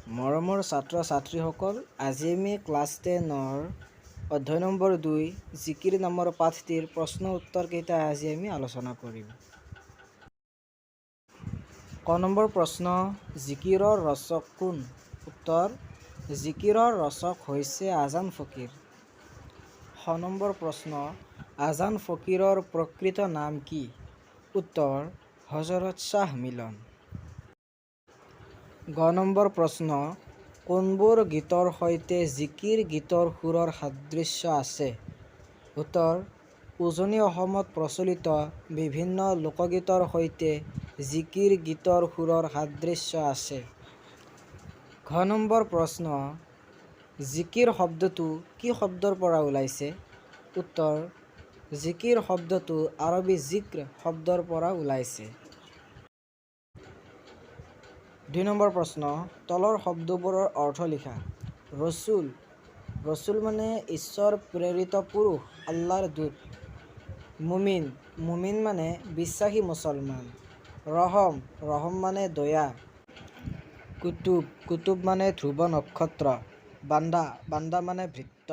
মৰমৰ ছাত্ৰ-ছাত্ৰীসকল, আজি আমি ক্লাছ 10ৰ অধ্যায় নম্বৰ 2 জিকিৰ নামৰ পাঠটিৰ প্ৰশ্ন উত্তৰকেইটা আজি আমি আলোচনা কৰিম। ক নম্বৰ প্ৰশ্ন, জিকিৰৰ ৰচক কোন? উত্তৰ, জিকিৰৰ ৰচক হৈছে আজান ফকীৰ। খ নম্বৰ প্ৰশ্ন, আজান ফকীৰৰ প্ৰকৃত নাম কি? উত্তৰ, হজৰত শ্বাহ মিলন। গ নম্বৰ প্ৰশ্ন, কোনবোৰ গীতৰ সৈতে জিকিৰ গীতৰ সুৰৰ সাদৃশ্য আছে? উত্তৰ, উজনি অসমত প্ৰচলিত বিভিন্ন লোকগীতৰ সৈতে জিকিৰ গীতৰ সুৰৰ সাদৃশ্য আছে। ঘ নম্বৰ প্ৰশ্ন, জিকিৰ শব্দটো কি শব্দৰ পৰা ওলাইছে? উত্তৰ, জিকিৰ শব্দটো আৰবী জিক্ৰ শব্দৰ পৰা ওলাইছে। 2 নম্বৰ প্ৰশ্ন, তলৰ শব্দবোৰৰ অৰ্থ লিখা। ৰছুল, ৰছুল মানে ঈশ্বৰ প্ৰেৰিত পুৰুষ, আল্লাৰ দূত। মুমিন, মুমিন মানে বিশ্বাসী মুছলমান। ৰহম, ৰহম মানে দয়া। কুতুব, কুতুব মানে ধ্ৰুৱ নক্ষত্ৰ। বান্দা, বান্দা মানে ভৃত্য।